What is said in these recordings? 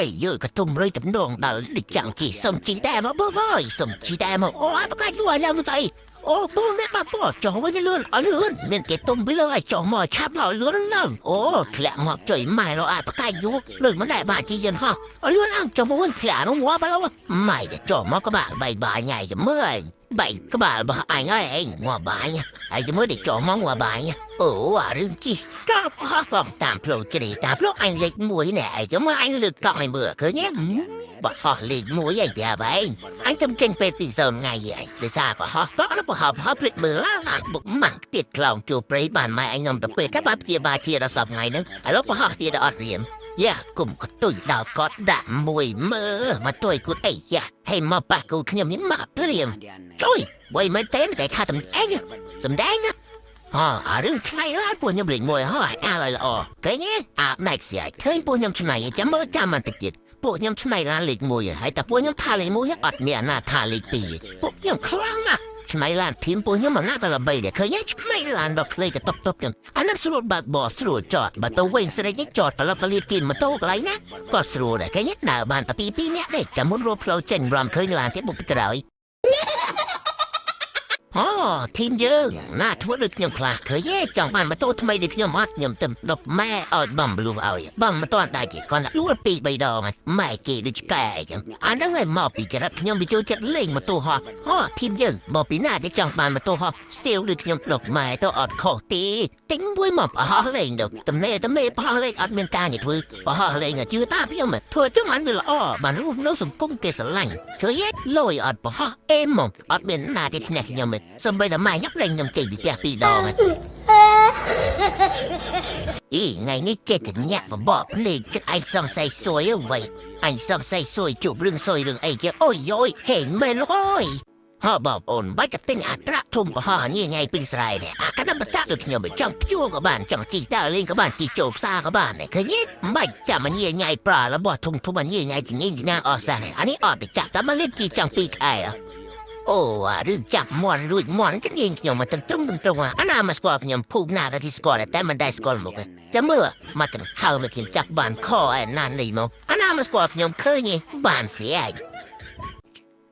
អីយើក៏ទុំរើតំណងដល់ដូចចង់ជីសុំជីដែរមកបងអើយសុំជីដែរមកអូអបកាយយូរឡើងទៅអីអូបងអ្នកបាបចុះវិញលឿនអត់លឿនមានគេទុំពីលើឲ្យចុះមកឆាប់ឡើយលឿនឡើងអូធ្លាក់មកចុយម៉ែលោអាបកាយយូរលឿនមិនដែរបានជីយន្តហោះអត់លឿនអងចុះមកវិញធ្លាក់នោះងាប់ឡើយម៉ែចុះមកក្បាលបាយបាយញ៉ៃចាំមើលឯងបែកក្បាលរបស់អញហើយឯងងាប់បាយហើយចាំមើលទៅចុះមកងាប់បាយអូអារឿងជីកោបហោះកំតាមផ្លូវជ្រីតាមផ្លូវអញលេខមួយណែឯងចាំមើលអញលើកកង់ឲ្យមើលឃើញទេបើហោះលេខមួយឯងប្រាប់ឯងអញចាំចេញពេលទីសថ្ងៃឯងដោយសារបហោះតោះបហោះបហោះភ្លេចមើលឡាឡាបុកម៉ាំងទៀតខ្លោងជួព្រៃបានម៉ែអញនំទៅពេលតែបាព្យាបាលជាដល់សប្ងៃហ្នឹងឥឡូវបហោះទៀតអត់រៀនយ៉ាគុំកតុយដល់កត់ដាក់មួយមើមកតុយគូតអីយ៉ាហេមកប៉ះគូខ្ញុំនេះមកព្រាមជួយបើមិនទេតែថាសំដែងសំដែងណាហ៎អារឿងឆ្នៃឡានពួកខ្ញុំលេខមួយហ៎អាឡយល្អឃើញទេអាណែកស្អាឃើញពួកខ្ញុំឆ្នៃចាំមើលចាំបន្តិចទៀតពួកខ្ញុំឆ្នៃឡានលេខ1ហើយតែពួកខ្ញុំថាលេខ1អត់មានអាណាថាលេខ2ពួកខ្ញុំខ្លាំងណាស់ឆ្នៃឡានធីមពួកខ្ញុំមិនណាក៏ល្បីដែរឃើញទេឆ្នៃឡានដល់ភ្លេចក៏តប់តប់ចឹងអានោះស្រួលបើកបរស្រួលចតបើទៅវិញស្រីនេះចតប្រឡប់ប្រលៀបគិនម៉ូតូកន្លែងណាក៏ស្រួលដែរឃើញទេដើរបានតែពីរនាក់ទេចាំមុនរកផ្លូវចេញរំឃើញឡានទៀតបុកពីក្រោយអូធីមយើងណាធ្វើដូចខ្ញុំខ្លះឃើញទេចង់បានម៉ូតូថ្មីដូចខ្ញុំអត់ខ្ញុំទៅដប់ម៉ែឲ្យបំលួឲ្យបំមិនតាន់ដែរគេគាត់លួលពីរបីដងម៉ែគេដូចឆ្កែអញ្ចឹងអាហ្នឹងឯងមកពីចរិតខ្ញុំវាចូលចិត្តលេងម៉ូតូហោះអូធីមយើងមកពីណាគេចង់បានម៉ូតូហោះស្ទៀវដូចខ្ញុំដប់ម៉ែទៅអត់ខុសទេទិញមួយមកប្រហោះលេងទៅតំណេតំណេប្រហោះលេងអត់មានការងារធ្វើប្រហោះលេងជឿតាមខ្ញុំធ្វើទៅมันវាល្អបានរស់នៅសង្គមគេស្រឡាញ់ឃើញទេលយអត់ប្រហោះអេមកអត់មានណាគេឈ្នះខ្ញុំទេសំបីតែម៉ែខ្ញុំលេងខ្ញុំចេញពីផ្ទះពីរដងអីថ្ងៃនេះចេះតែញាក់បបកភ្លេចចិត្តឯងសង្ស័យសួយអ្វីអញសង្ស័យសួយជួបរឿងសួយរឿងអីគេអូយយហេងមែនលយហ៎បងអូនបាច់តែទិញអាត្រាក់ធំកុហកញ៉ៃញ៉ៃពីស្រែនេះអាកណ្ដាបតាដូចខ្ញុំចង់ជួក៏បានចង់ជីដើរលេងក៏បានជីចូលផ្សារក៏បានឃើញទេមិនចាំញ៉ៃញ៉ៃប្រារបស់ធំធំញ៉ៃញ៉ៃញ៉ៃញ៉ាអស់សាអានេះអត់ទៅចាប់តែមកលេបជីចង់ពីខែអូអារឿងចាប់មន់រួចមន់ចឹងខ្ញុំមកត្រឹមត្រឹមអាណាមកស្គាល់ខ្ញុំភូមិណាក៏គេស្គាល់តែមិនដែលស្គាល់មុខចាំមើលមកទាំងហៅមកខ្ញុំចាប់បានខឯណានេះមកអាណាមកស្គាល់ខ្ញុំឃើញបានស្អែក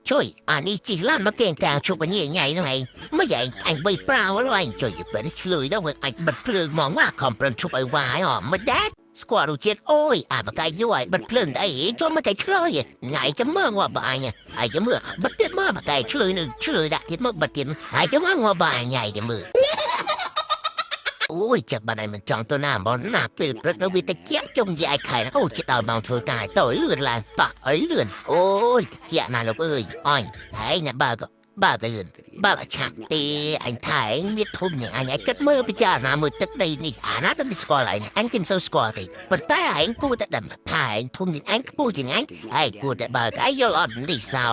ជួយអានេះជីឡានមកកេងកាងជប់ញ៉ៃញ៉ៃនោះឯងមិនឯងអញបីប្រាវឡើយជួយបិទឆ្លើយដល់អញបិទភ្លើងមកវ៉ាខំប្រឹងជប់ឲ្យវ៉ាយអមិនដែរស្គាល់រសជាតិអូយអាបកាយយូរឲ្យបិទភ្លើងអីចូលមកតែឆ្លើយញ៉ៃចាំមើលងាប់បើអញហើយចាំមើលបិទទៀតមកបកាយឆ្លើយនឹងឆ្លើយដាក់ទៀតមកបិទទៀតហើយចាំមើលងាប់បើអញញ៉ៃចាំមើលអូយចាប់បានឯងមិនចង់ទៅណាមកណាពេលព្រឹកនៅវាតិចជុំយាយខែអូចិត្តដល់ម៉ោងធ្វើការទៅលឿនឡើងតោះអីលឿនអូយជាណាលោកអើយអញហើយណាបើក៏បើទៅលឿនបើឆាប់ទេអញថែងមានធំយ៉ាងអញឲ្យគិតមើលពិចារណាមើលទឹកដីនេះអាណាទៅស្គាល់ឯងអញគេមិនសូវស្គាល់ទេប៉ុន្តែឯងគួរតែដឹងថាឯងធំជាងអញខ្ពស់ជាងអញឯងគួរតែបើកឯងយល់អត់នេះសោ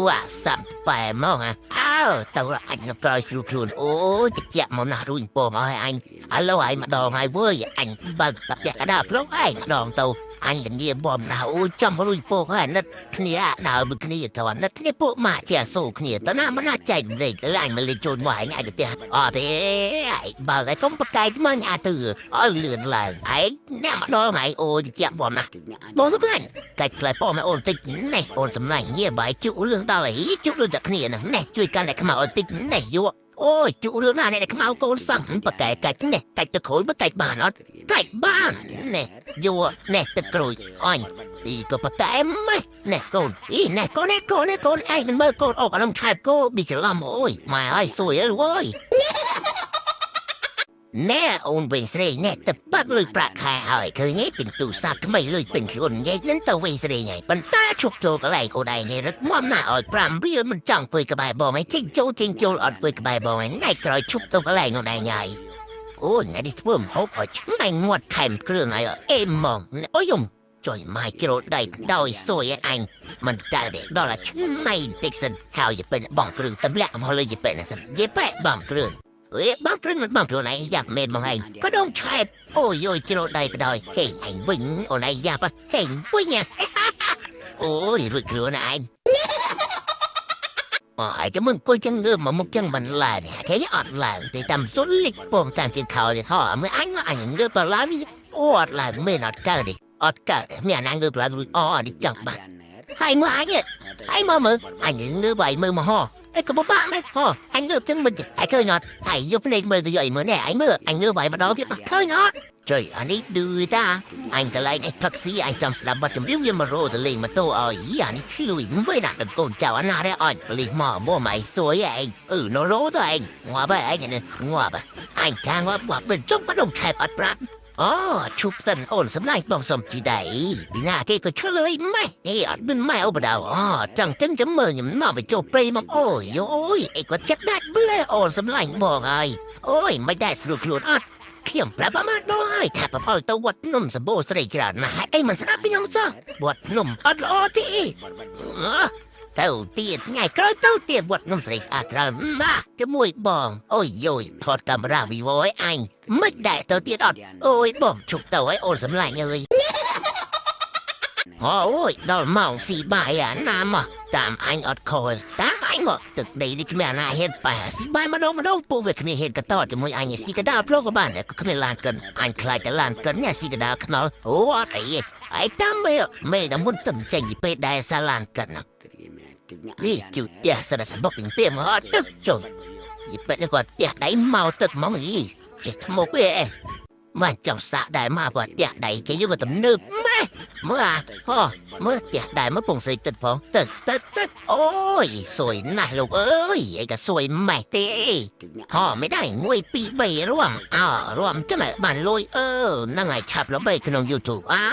វ៉ាសាំបែមកអើទៅអញនៅក្រោយស្រួលខ្លួនអូតិចមកណាស់រួញពងឲ្យអញឥឡូវឯងម្ដងហើយវើយអញបើកផ្ទះកដាផ្លុងឯងម្ដងទៅអញលាបំណាអូចំរួយពោកហើយណិតគ្នាដើរមួយគ្នាទៅណិតគ្នាពួកម៉ាជាសូគ្នាតណាមិនណាចែកលេខឡាញមកលេខចូលមកឯងឯងទៅផ្ទះអត់ទេឯងបើឯងកុំប្រកែកមកអាទៅឲ្យលឿនឡើងឯងអ្នកម្ដងឯងអូជាបំណាបងសម្លាញ់កាច់ផ្លែប៉មកអូនតិចនេះអូនសម្លាញ់ញាបាយជក់រឿងដល់អីជក់រឿងតែគ្នានេះជួយកាន់តែខ្មៅអូនតិចនេះយក់អូយជក់រឿងណាអ្នកខ្មៅកូនសំបកែកាច់នេះកាច់ទៅក្រួយមកកាច់បានអត់កាច់បាននេះយួនេះទឹកក្រួយអញអីក៏បតែម៉េះនេះកូនអីនេះកូននេះកូននេះកូនឯងមិនមើលកូនអូអានំឆែបគោប៊ីច្រឡំអូយម៉ែអើយសួយអើយវើយណែអូនវិញស្រីណែទៅបាក់លុយប្រាក់ខែហើយឃើញទេទិញទូរស័ព្ទថ្មីលុយពេញខ្លួនញ៉ែនឹងទៅវិញស្រីញ៉ៃប៉ុន្តែជប់ចូលកន្លែងអូនឯងនេះរត់មកណាឲ្យ5រៀលមិនចង់ធ្វើក្បែរបងឯងចេញចូលចេញចូលអត់ធ្វើក្បែរបងឯងថ្ងៃក្រោយជប់ទៅកន្លែងអូនឯងហើយអូថ្ងៃនេះធ្វើម្ហូបឲ្យឆ្ងាញ់មាត់ថែមគ្រឿងហើយអេហ្មងអូយយំជួយម៉ែជ្រុលដៃដោយសួយឯអញមិនតែដល់តែឆ្នៃតិចសិនហើយទៅបងគ្រឿងតម្លាក់មកលើយទៅសិនយេបងគ្រឿងអេបងគ្រឿងមិនបងខ្លួនឯងយ៉ាប់មែនមកឯងក៏ដងឆែបអូយយជ្រុលដៃបដោយហេឯងវិញអូនឯងយ៉ាប់ហេវិញអូយរួចខ្លួនឯងអើយចាំมึงគួយចឹងងើមកមុខចឹងមិនឡើងគេអត់ឡើងទេតាមសុនលិចពងតាមទៀតខោនេះហ៎មើលអញអញងើបឡើងអូអត់ឡើងមែនអត់កើតទេ អត់កើតមានអាណាងើបឡើងរួចអនេះចង់បាត់ហើយមើលអញហើយមើលមើលអញងើបឲ្យមើលមកហោអីក៏បាក់មែនហោអញងើបចឹងមិនហើយឃើញអត់ហើយយកភ្នែកមើលទៅយកអីមើលណែអញមើលអញងើបឲ្យម្ដងទៀតឃើញអត់ចុយអានេះឌឺតាអញកន្លែងអញផឹកស៊ីអញចាំស្ដាប់បទចម្រៀងវាមករោទៅលេងម៉ូតូឲ្យអានេះឆ្លួយមិនណាដល់កូនចៅអាណាដែរអញប៉លិសមកមកម៉ៃសួយឯងអឺណរោទៅឯងងាប់ឯងនេះងាប់អញខាងងាប់ងាប់មិនចុំក៏ដុំឆែបអត់ប្រាប់អូឈប់សិនអូនសម្លាញ់បងសុំជីដៃពីណាគេក៏ឆ្លើយម៉េះនេះអត់មានម៉ែអូបដៅអូចឹងចឹងចាំមើលខ្ញុំមកไปចូលព្រៃមកអូយអូយអីក៏ចិត្តដាច់ប្លែអូនសម្លាញ់បងហើយអូយមិនដែរស្រួលខ្លួនអត់ខ្ញុំប្រាប់អាម៉ាដងហើយថាប្រផលទៅវត្តភ្នំសម្បូរស្រីច្រើនណាស់អីមិនស្ដាប់ពីខ្ញុំសោះវត្តភ្នំអត់ល្អទេទៅទៀតថ្ងៃក្រោយទៅទៀតវត្តភ្នំស្រីស្អាតច្រើនម៉ាស់ជាមួយបងអូយយថតកាមេរ៉ាវីវឲ្យអញមិនដែរទៅទៀតអត់អូយបងជប់ទៅឲ្យអូនសម្លាញ់អើយអូយដល់ម៉ោងស៊ីបាយអាណាមកតាមអញអត់ខលតាមអញមកទឹកដីនេះគ្មានអាណាហ៊ានប៉ះស៊ីបាយម្ដងម្ដងពួកវាគ្មានហ៊ានកតជាមួយអញស៊ីកដាលផ្លូវក៏បានក៏គ្មានឡានកិនអញខ្លាចតែឡានកិននេះស៊ីកដាលខ្នល់អូអត់អីឯតាមមេមេដល់មុនទំចេញពីពេលដែរសាឡានកិននេះជូផ្ទះសិនតែសបុកពីមកអត់ទឹកចុយយីពេកនេះគាត់ផ្ទះដៃមកទឹកហ្មងយីចេះថ្មវាអេមិនចង់សាក់ដែរមកគាត់ផ្ទះដៃគេយកទៅទំនើបម៉េះមើលអាហោមើលផ្ទះដែរមើលពងស្រីទឹកផងទឹកទឹកទឹកអូយសួយណាស់លោកអើយអីក៏សួយម៉េះទេហោមិនដែរ1 2 3រួមអើរួមទៅបានលុយអឺហ្នឹងហើយឆាប់ល្បីក្នុង YouTube អើ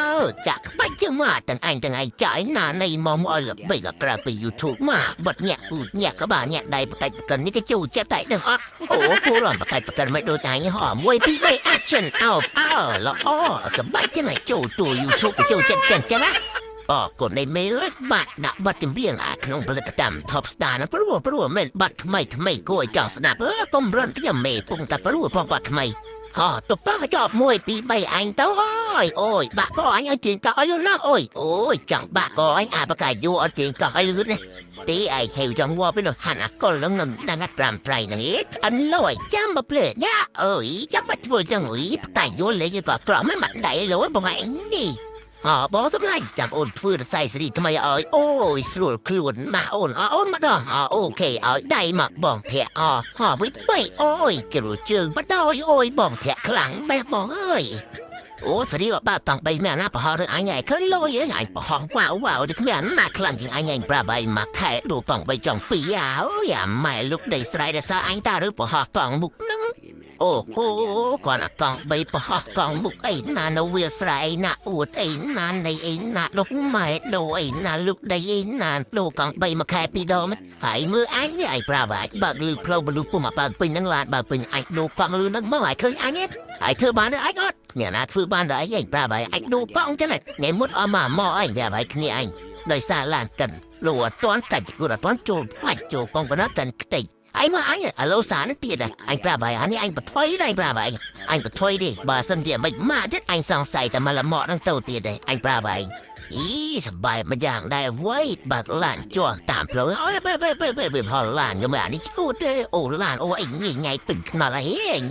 ចាក់ក្បាច់ជាងមកទាំងអញទាំងឯងចាយណានៃមកមកឲ្យល្បីក៏ប្រើពី YouTube មកបត់ញាក់ពូញាក់ក៏បានញាក់ដៃបកាច់បកិននេះគេចូលចិត្តតែដឹងអត់អូពូរំបកាច់បកិនមិនដូចអញហោ1 2 3 action អោអើល្អសប្បាយចឹងឲ្យចូលទូ YouTube ចូលចិត្តចឹងចឹងណាអរគុណនៃមេបាត់ដាក់បាត់ចម្រៀងអាក្នុងផលិតកម្ម Top Star ណាព្រោះមែនបាត់ថ្មីថ្មីគួរឲ្យចង់ស្ដាប់អឺកុំរត់ខ្ញុំមេពងតែព្រោះផងបាត់ថ្មីហោទៅប៉ះចប់1 2 3អញទៅអើយអូយបាក់កអញឲ្យទាញកឲ្យលឿនណាស់អូយអូយចង់បាក់កអញអាបកាយូអត់ទាញកឲ្យលឿនណាទីឯងហេវចង់ងាប់ទៅហាន់អាកុលនឹងនឹងប្រាំប្រៃនឹងអិនលយចាំមកភ្លេញ៉ាអើយចាំមកធ្វើចឹងអីផ្កាយយល់លេងក៏ក្រមិនបាត់ដៃលោបងឯងនេះអបងសម្លាញ់ចាំអូនធ្វើរស័យសេរីថ្មីឲ្យអូយស្រួលខ្លួនម៉ាអូនអូនមកដល់អូខេឲ្យដៃមកបងធាក់អហោវិបីអូយគ្រូជើងបដ ாய் អូយបងធាក់ខ្លាំងបេះបងអើយអូស្រីបាតង់បីមែនណាប្រហោះអញឯងឃើញលយឯងប្រហោះវ៉ាវវ៉ាវទៅគ្មានណាខ្លាំងជាងអញឯងប្រាប់ឲ្យមកខែដូកង់បីចង់ពីអើយអាម៉ែលុកដីស្រែរសាអញតាឬប្រហោះកង់មុខនឹងអូហូគាត់អាកង់បីប្រហោះកង់មុខអីណានៅវាស្រែណាអួតអីណានៃអីណាលុកម៉ែដូអីណាលុកដីអីណាដូកង់បីមួយខែពីរដងហើយមើលអញឯងប្រាប់ឲ្យបើកលឺផ្លូវបលុះពុំមកបើកពេញនឹងឡានបើកពេញអញដូកង់លឺនឹងមកឲ្យឃើញអញឯងហើយធ្វើបានអញអត់មានណាធ្វើបានដល់អញប្រាប់ឲ្យអញដូកង់ចឹងថ្ងៃមុតអស់មកមកអញប្រាប់ឲ្យគ្នាអញដោយសារឡានកិនលោកអត់ទាន់កាច់គូអត់ទាន់ចូលផ្លាច់ចូលកង់ប៉ុណ្ណាកិនខ្ទេចអញមកអញឥឡូវសារនេះទៀតអញប្រាប់ឲ្យអានេះអញបថុយដែរប្រាប់ឲ្យអញបថុយទេបើសិនជាមិនមកទៀតអញសង្ស័យតែមកលមកនឹងទៅទៀតទេអញប្រាប់ឲ្យអីសប្បាយមួយយ៉ាងដែរវ៉ៃបើកឡានជាប់តាមផ្លូវអូយបែបែបែបែផលឡានយកមកអានេះឈួតទេអូឡានអូអីញ៉ៃញ៉ៃពេញខ្នល់ហេ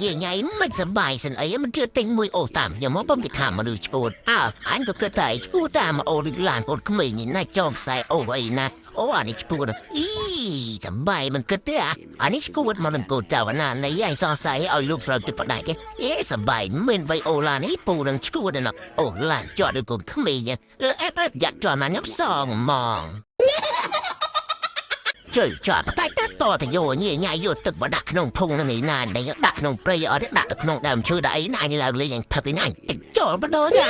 ញ៉ៃញ៉ៃមិនសប្បាយសិនអីមិនជឿទិញមួយអូតាមខ្ញុំមកបំគេថាមនុស្សឈួតអើអញក៏គិតតែឈួតតាមអូដូចឡានកូនក្មេងនេះណាចងខ្សែអូអីណាអូអានេះឈួតអីសប្បាយមិនគិតទេអានេះឈួតមកនឹងកូនចៅណានៃអញសង្ស័យឲ្យលោកស្រូវទឹកបដាច់ទេអេសប្បាយមិនបីអូឡាននេះពូនឹងឈួតណាអូឡានចော့ដូចកូនក្មេងអេបយ៉ាត់ចော်មកខ្ញុំសងម៉ងជួយចော်តែតតទៅយោញ៉ៃយោទឹកបដាក់ក្នុងភុងនឹងឯណាដែលដាក់ក្នុងព្រៃអត់ដាក់ទៅក្នុងដើមឈើដាក់អីណាញឡើងលេងផឹកឯណាតិចចោលបដណា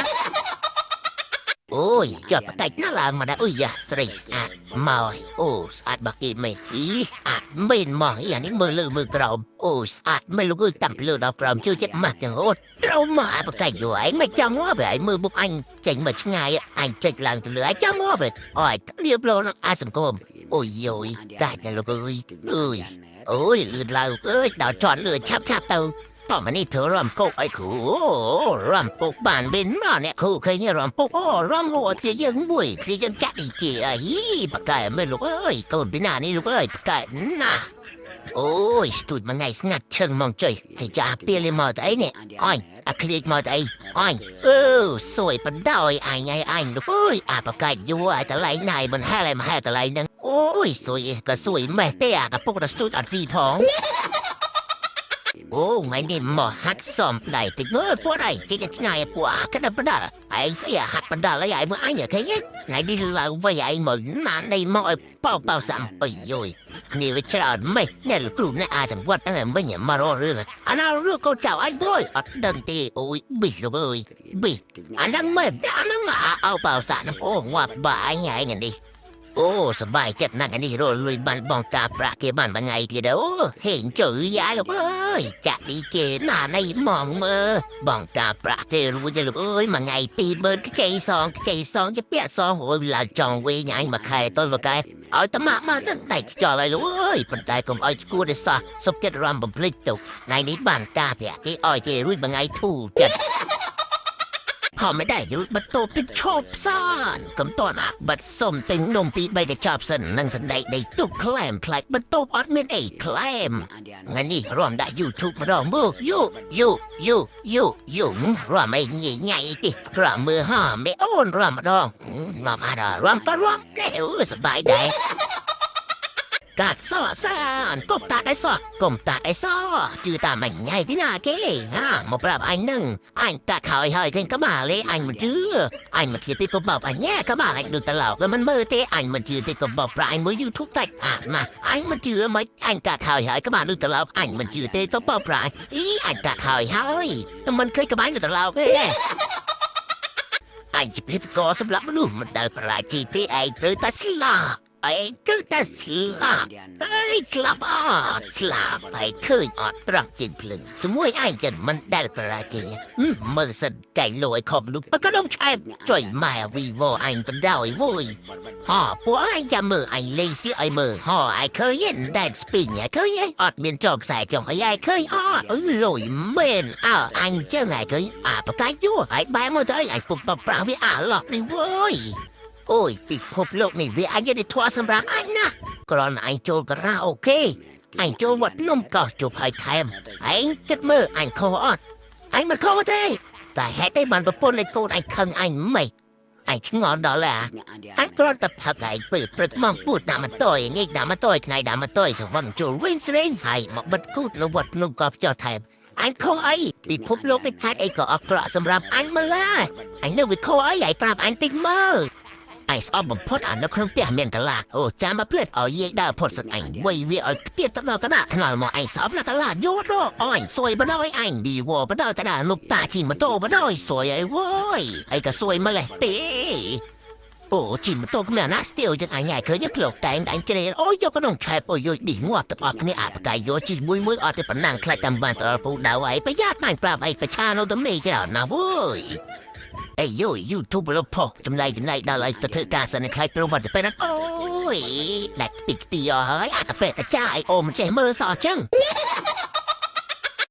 អូយចော်តែណាឡើងមកដែរអុយយ៉ាស្រីស្អាតមកអូស្អាតបាក់គេមែនអីស្អាតមែនមកអីអានេះមើលលើមើលក្រោមអូស្អាតមែនលោកអើយតាំងពីលើដល់ក្រោមជួយចិត្តម៉ាស់ចឹងអូត្រូវមកអាបកាយយោឯងមិនចង់ងាប់ឯងមើលមុខអញចេញមកឆ្ងាយអញចេញឡើងទៅលើឯងចង់ងាប់អើយលៀបលោនឹងអាចសង្គមអូយយកាច់ណាលោកអើយអើយអូយលឿនឡើងអើយដល់ចន់លឿនឆាប់ឆាប់ទៅតមកនេះធ្វើរំកោកអីគ្រូរំកោកបានវិញមកអ្នកគ្រូឃើញរំកោកអូរំហួគ្នាយើងមួយគ្នាយើងចាក់អីគេអីបកែមែនលោកអើយកូនពីណានេះលោកអើយបកែណា អូយស្ទូចមួយថ្ងៃស្ងាត់ឈឹងហ្មងចុយហើយចាស់ពេលមកទៅអីនេះអញអាគ្លៀកមកទៅអីអញអឺសួយបណ្ដោយអញឯអញលោកអើយអាបកាច់យូរអាតឡៃណៃមិនហែឡៃមិនហែតឡៃនឹងអូយសួយក៏សួយម៉េះទេអាកពុកដល់ស្ទូចអត់ស៊ីផងអូថ្ងៃនេះមកហាត់សំដៃតិចមើលពួកឯងជិះឆ្ងាយពួកអាកណ្ដាលបណ្ដាលឯងស្អីហាត់បណ្ដាលអីឯងមើលអញឃើញថ្ងៃនេះឡើងវិញឯងមកណានេះមកឲ្យប៉ោប៉ោសាំអុយយគ្នាវាច្រើនម៉េះអ្នកគ្រូអ្នកអាចវត្តហ្នឹងវិញមករករឿងអាណារឿងកូនចៅអញមួយអត់ដឹងទេអូយប៊ីលោកអើយប៊ីអាហ្នឹងមែនអាហ្នឹងអោប៉ោសាហ្នឹងអូងាប់បាអញឯងនេះអូសบายចិត្តណាស់នេះរលុយបានបងតាប្រាក់គេបានមួយថ្ងៃទៀតអូហេងជឿយ៉ាលោកអើយចាក់ទីគេណានេះមកមើលបងតាប្រាក់គេរួចលោកអើយមួយថ្ងៃ20000ខ្ចីសងខ្ចីសងជាពាក់សងអូយឡើងចង់វិញអញមួយខែតលកែឲ្យតម៉ាក់មកនឹងដៃខ្យល់ឲ្យលោកអើយប៉ុន្តែកុំឲ្យឈួតទេសោះសុបចិត្តរំបំភ្លេចទៅថ្ងៃនេះបានតាប្រាក់គេឲ្យគេរួចមួយថ្ងៃធូរចិត្តខំមិនได้ยุบโตปิดชอบซ่านกำต้นอ่ะบัดส้มติงนมปีใบกระชอบสันนั่งสันได้ได้ตุกแคลมแคลบัดโตออดเมนเอแคลมงั้นนี่ร่วมได้ยูทูบมาดองมือยูยูยูยูยูร่วมไม่เงี้ยใหญ่ติร่วมมือห้าไม่โอนร่วมมาดองร่วมมาดอร่วมก็ร่วมแล้วสบายได้กาดซ้อซ่านก้มตาได้ซ้อก้มตาได้ซ้อจื่อตามันง่ายพี่นาเก้ฮะมาปรับไอ้นึ่งไอ้ตาขาวไอ้เฮยขึ้นก็มาเลยไอ้มันจื้อไอ้มันเทียติดกระบอกไอ้แง่ก็มาไอ้ดูตลอดแล้วมันเมื่อเตะไอ้มันจื้อติดกระบอกปลายมือยูทุกใจอ่ะมาไอ้มันจื้อไหมไอ้ตาขาวไอ้เฮยก็มาดูตลอดไอ้มันจื้อเตะกระบอกปลายอีไอ้ตาขาวไอ้เฮยมันเคยกระบายดูตลอดเฮ้ไอ้จะพิจารณาสำหรับมนุษย์มันได้ปลายจีที่ไอ้เตอตาสลาไอ้ก็แต่สลาบไอ้สลาบอ่ะสลาบไปเคยอดตรักจินพลึงจะมวยไอ้จันมันได้ประจีมันสนใจลอยขอบลูกมันก็ต้องใช้จ่อยมาวีโวไอ้เป็นดาวไอ้วุ้ยฮ่อปัวไอ้จะมือไอ้เลซี่ไอ้มือฮ่อไอ้เคยเย็นแดนสปินไอ้เคยอดเมียนจอกใส่จงไอ้เคยออดลอยเมนอ้าวไอ้เจ้าไงเคยอ่ะปากกายั่วไอ้ใบมันจะไอ้ปุ่มปะปราวิอ่ะหลอกนี่วุ้ยโอ้ยปิดภพโลกนี่วิอันยังได้ทัวสำหรับอันนะกรอนไอโจกระโอเคไอโจวัดนุ่มก่อจูบไอแทมไอจัดมือไอคออดไอมันคอเท่แต่แฮกได้มันประปนในโกนไอคังไอไม่ไอชงอนดอลล่ะไอกรอนแต่ผักไอเปิดเปิดมองพูดหน้ามันต่อยเงี้ยหน้ามันต่อยในหน้ามันต่อยสวรรค์จูเวนเซนไอหมกบัดกูดนวัดนุ่มกอบเจ้าแทมไอคอไอปิดภพโลกในแฮกไอก็อักระสำหรับไอมาละไอเนื้อวิคอไอใหญ่ปราบไอติ๊กเมอร์ไอ้สอบผมพดอ่านแล้วเครื่องเตี้ยเมียนตลาดโอ้จามาเพื่อนเอาเย่ดาวพดสักไอ้ไว้เวียเอาเตี้ยตลอดกันนะขนาดมอไอ้สอบนักตลาดโยโร่อ้อยสวยบ้านไอ้ดีวัวบ้านตลาดลูกตาจีมาโตบ้านสวยไอ้โว้ยไอ้ก็สวยมาเลยเต้โอ้จีมาโตก็ไม่น่าสเตียวจังไอ้ใหญ่เคยจะเกลียวแต่งไอ้เจริญโอ้ยยกก็ต้องใช้โอ้ยดีงัวตะปอกนี่อาบกายโยจีมุยมุยออดแต่ปนังคลายตำบ้านตลอดปูดาวไอ้ไปญาติมันปราบไอ้ประชาโนตเมย์เจ้านะโว้ยไอ้โย่ยูทูบลบพอจำไรจำไรดาวไอ้ตะเถกาสันใครตัววัดจะไปนั้นโอ้ยแหลกติดตีอ๋ออาตะเป็ดตะจ้าไอโอมเจมือสอจัง